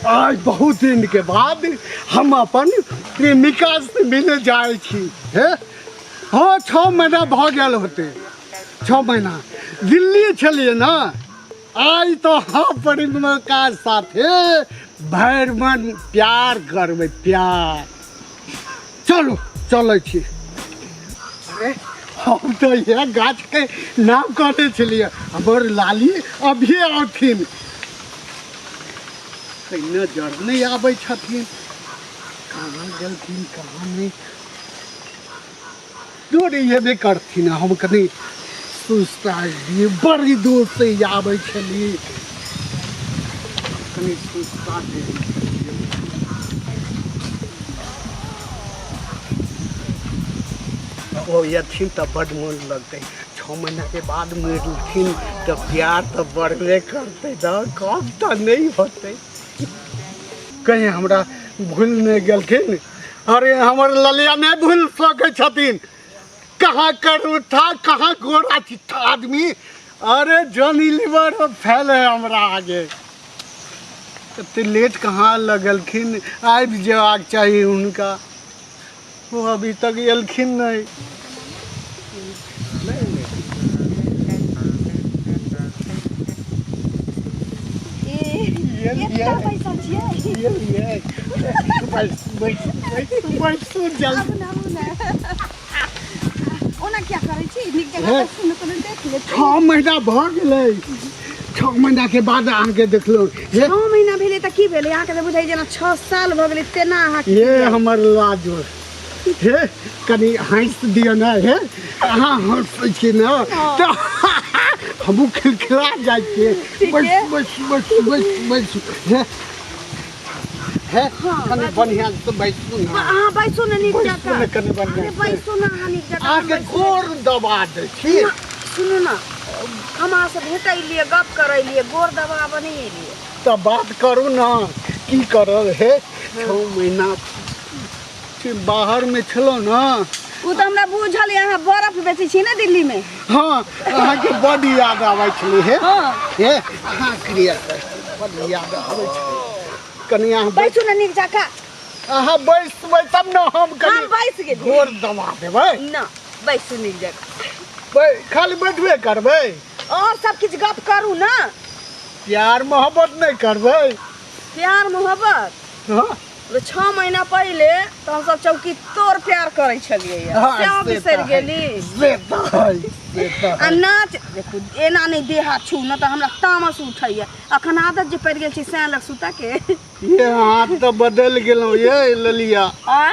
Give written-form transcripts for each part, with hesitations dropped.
आज बहुत दिन के बाद हम अपन प्रेमिका से मिले जाए छी। हे हाँ, 6 महीना भऽ गेल होते, 6 महीना दिल्ली छलिए ना। आइ तो हम प्रेमिका साथे भरि मन प्यार करबै, प्यार। चलू चलै छी। अरे हम तऽ इएह गाछके नाम कहने छलियै, हमर लाली अभी औथिन। कहिना जड़ नहि आबै छथिन, कहाँ गेलखिन कहाँ नहि, दूर एबे करथिन। हम कनि सुस्ता दियै, बड़ी दूर से आबै छली, कनि सुस्ता दियै। ओ अथिन तऽ बड्ड मोन लगतै। 6 महीनाके बाद मिलथिन तऽ प्यार तऽ बढ़बे करतै, तऽ कम तऽ नहि होतै। कहीं हमरा भूल नहि गेलखिन? अरे हमर ललिया नहि भूल सकै छथिन। कहाँ करू था, कहाँ गोरा चिट्ठा आदमी। अरे जॉनी लीवर फैल है हमरा आगे। एते लेट कहाँ लगलखिन? आबि जेबाक चाही हुनका, ओ अभी तक एलखिन नहि। ओना क्या करै छी? नीक जगह पर सुन सुन देख ले। 6 महीना भऽ गेलै, 6 महीना के बाद अहाँके देखलहुँ। 6 महीना भेलै तऽ की भेलै? अहाँके तऽ बुझाइ जेना 6 साल भऽ गेलै तेना अहाँ। ये हमर लाजो हे, कनि हँसि दिअ ने। हे अहाँ हँसै छी ने तऽ हमहूँ खिलखिला जाइ छियै। बैस बैस बैस बैस बैस। हे हे कनि बढ़िआँ से बैसू ने। अहाँ बैसू ने नीक जकाँ। ने कनि बढ़िआँ। बैसू ने अहाँ नीक जकाँ। अहाँके गोर दबा दै छी। सुनू ने, हम अहाँसँ भेटै लिए, गप करै लिए, गोर दबाबऽ नहि एलियै। तऽ बात करू ने, की करब। हे 6 महीना बाहरमे छलहुँ ने। ओ तऽ हमरा बुझल यऽ, अहाँ बरफ बेचै छी ने दिल्लीमे। हाँ, अहाँके बड्ड याद आबै छलै। हे हे अहाँ क्रिया बड्ड याद आबै छलै। कनि अहाँ बैसू ने नीक जकाँ। अहाँ बैसबै तब ने हम कनि। हम बैस गेली। गोर दबा देबै ना, बैसू नीक जकाँ। खाली बैठबे करबै और सब किछु गप करू ने। प्यार मोहब्बत नहि करबै? प्यार मोहब्बत? हाँ। 6 महीना पहिले तऽ हमसब चौकी तोड़ प्यार करै छलियै, से बिसरि गेली? आ नाच देखू, एना नहि देह हाथ छू न तऽ हमरा तामस उठैया। अखन आदत जे पड़ि गेल छै सैं लग सुतऽ के। ये अहाँ तऽ बदलि गेलहुँ ये ललिया। आ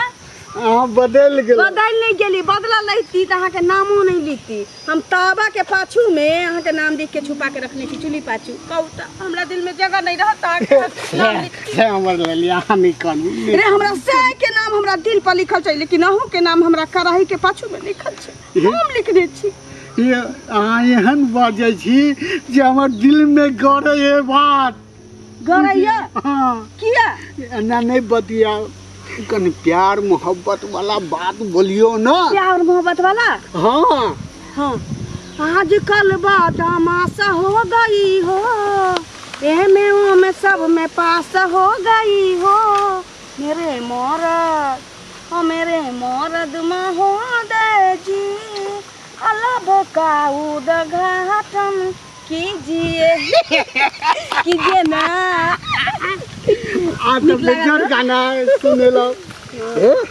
अहाँ बदलि गेलहुँ। बदलि नहि गेली, बदलल रहिती तऽ अहाँके नामो नहि लिखती हम। ताबा के पाछू में अहाँके नाम लिख के छुपा के रखने छी चुली पाछू। कहू तऽ हमरा दिल में जगह नहीं रहत अहाँके नाम लिख। हे हमर ललिया, अहाँ नहि कानू। रे हमरा सै के नाम हमरा दिल पर लिखल छै, लेकिन अहूँ के नाम हमरा कड़ाही के पाछू में लिखल छै, हम लिखने छी। ये अहाँ एहन बाजै छी जे हमर दिल में गड़ै ये बात। गड़ैया? हाँ। किया? एना नहि बतियाउ, कनि प्यार मोहब्बत वाला बात बोलियो ना। प्यार मोहब्बत वाला? हाँ। हाँ, आजकल बदमाश हो गई हो, एमे ओमे सब में पास हो गई हो, मेरे मरद ओ मेरे मरद महोदय जी, लब का उद्घाटन कीजिए कीजिए ना। आ तऽ बेजोड़ गाना सुनेलहुँ।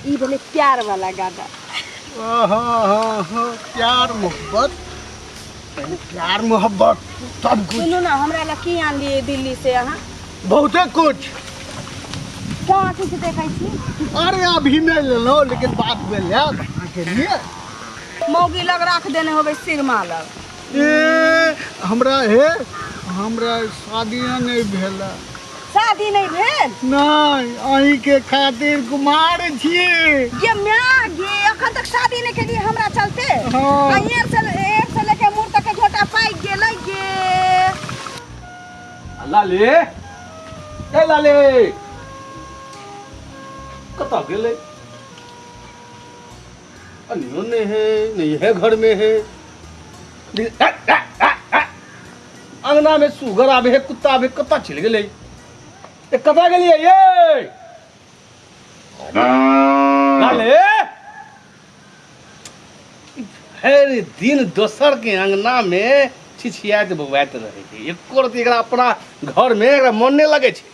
ई भेलै प्यार वाला गाना। ओहो, प्यार मोहब्बत, प्यार मोहब्बत सब कुछ। सुनू ना, हमरा ला की आनलियै दिल्ली से अहाँ? बहुते कुछ। कहाँ किछु देखै छी? अरे अभी नहि लेलहुँ, लेकिन बात भेल है अहाँके लिए। मौगी लग राख देने होबै सिरमा लग। ए हमरा, हे हमरा शादियो नहि भेल। शादी नहि भेल? नहि, अहीँके खातिर कुमार छी। ये माय गे, अखन तक शादी नहि केलियै हमरा चलते? हाँ। आ एड़ से लेके मुड़ तक के झोटा पाकि गेलै गे। लाले, ए लाले, कतऽ गेलै? अनियो नहीं है, नहीं है घर में है। अंगना में सुगर आबे है, कुत्ता आबे, कतऽ चलि गेलै? ए कतऽ गेलियै ये लाले भरि दिन दोसर के अंगना में छिछियाइत बौआइत रहै छै एको रत्ती एकरा अपना घर में एकरा मन नहि लगै छै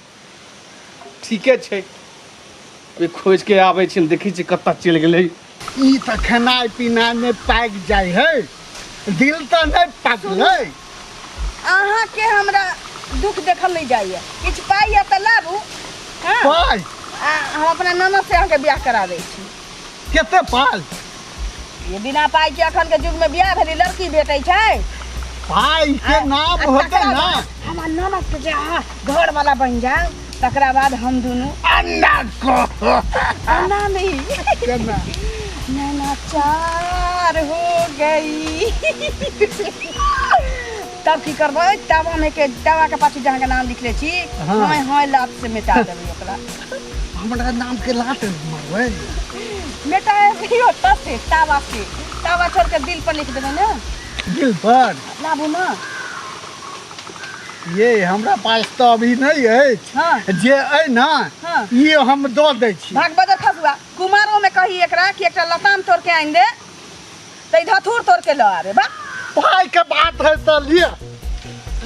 ठीके छै कोइ खोजि के आबै छै देखै छियै कतऽ चलि गेलै ई तऽ खेनाइ पिनाइमे पाकि जाइ है दिल तऽ नहि पाकलै अहाँके हमरा दुख देखल नहि जाइए किछु पाइ यऽ तऽ लाबू हँ पाइ आ हम अपना ननद से अहाँके बियाह करा दै छी कते पाइ ये बिना पाइ के अखन के युग में बियाह भेली लड़की भेटै छै पाइ के नाम आ होतै तकरा ना बाद हमर ननद के जे अहाँ घर वाला बनि जाउ तकरा बाद हम दुनू अन्ना को अन्ना नहीं केना नैना चार हो गई तब की करबै तवा में के तवा के पाछू जहाँ के नाम लिखले छी हाँ। हाँ हाँ लात से मिटा देबै ओकरा हमरा नाम के लात मारबै मिटा ओतऽ से तावा से तावा छोड़ के दिल पर लिख देबै ने दिल पर लाबू ना ये हमरा पास तऽ अभी नहि अछि हाँ जे अइ ना हाँ। ई हम दऽ दै छी भाग बदर खसुआ कुमारो में कही एकरा कि एकटा लताम तोड़ के आनि दे तऽ ई धथुर तोड़ के लऽ आबे बा पाइ के बात है तऽ लिअ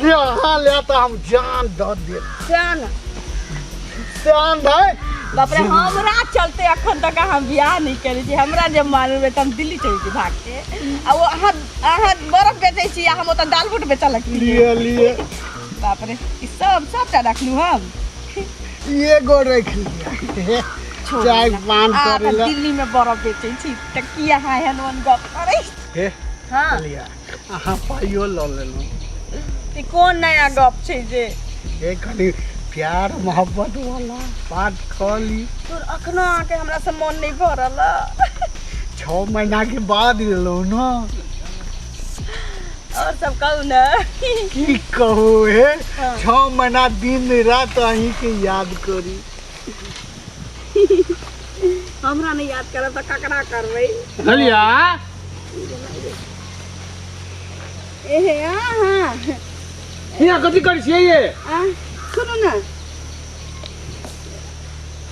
लिअ अहाँ ले तऽ हम जान दऽ देब जान जान है बाप रे हमरा चलते अखन तक अहाँ बियाह नहि केने छी हमरा जे मालूम है तऽ हम दिल्ली चलि छी भाग के आ ओ अहाँ अहाँ बर्फ बेचै छी आ हम ओतऽ दाल बूट बेचऽ लगली लिअ लिअ बाप रे ई सब सबटा रखलू हम एगो रखि लिअ छोड़ू चाय ना। पान आ करै तऽ लए दिल्ली में बर्फ बेचै छी तऽ की अहाँ एहन ओहन गप करै छी? हे हँ लिअ अहाँ पाइयो लऽ लेलहुँ ई कोन नया गप छै जे हे कनि प्यार मोहब्बत वाला बात कऽ ली तोर अखनो अहाँके हमरा से मन नहि भरल 6 महीना के बाद एलहुँ ने और सब कहू ने की कहू हे हाँ। 6 महीना दिन रात अहीं के याद करी हमरा नहि याद करब तऽ ककरा करबै ललिया एहे अहाँ हियाँ कथी करै छियै ये आ, सुनू ने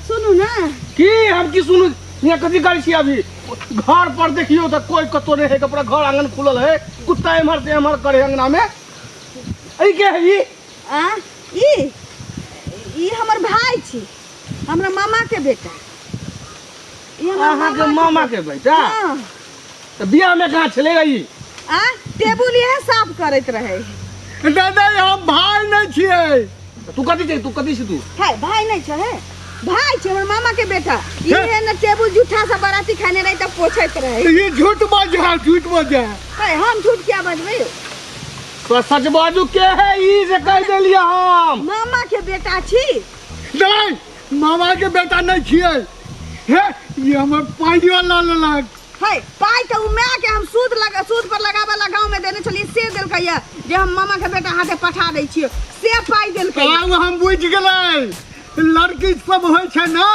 सुनू ने की हम की सुनू हियाँ कथी करै छियै अभी घर पर देखियौ तऽ कोई कतौ नहि है पूरा घर आंगन खुलल है कुत्ता एम्हर से एम्हर करे अंगना में ई के है ई आ ई ई हमर भाई छी हमरा मामा के बेटा ई हमर अहाँ के मामा के बेटा हाँ। तऽ बियाह में कहाँ छलै ई आ टेबुल इहे साफ करैत रहे नहीं नहीं हम भाई नहीं छियै तू कथी छै तू कथी छै तू है भाई नहीं छै हे भाई छै हमर मामा के बेटा इहे ने टेबुल जूठा से बराती खाने रहे तब पोछैत रहे ये झूठ बजा झूठ बजा है हम झूठ क्या बजबै तो सच बाजू के है ई जे कह देलियै हम मामा के बेटा छी नहीं मामा के बेटा नहीं छियै हे ये हमर पाइयो लऽ लेलक है पाइ तऽ उ माय के हम सूद लगा सूद पर लगाबे ला गाँव में देने छलियै से देलकै ये जे हम मामा के बेटा हाथे पठा दै छियै से पाइ देलकै आब हम बुझि गेलै लड़की सब होइ छै ने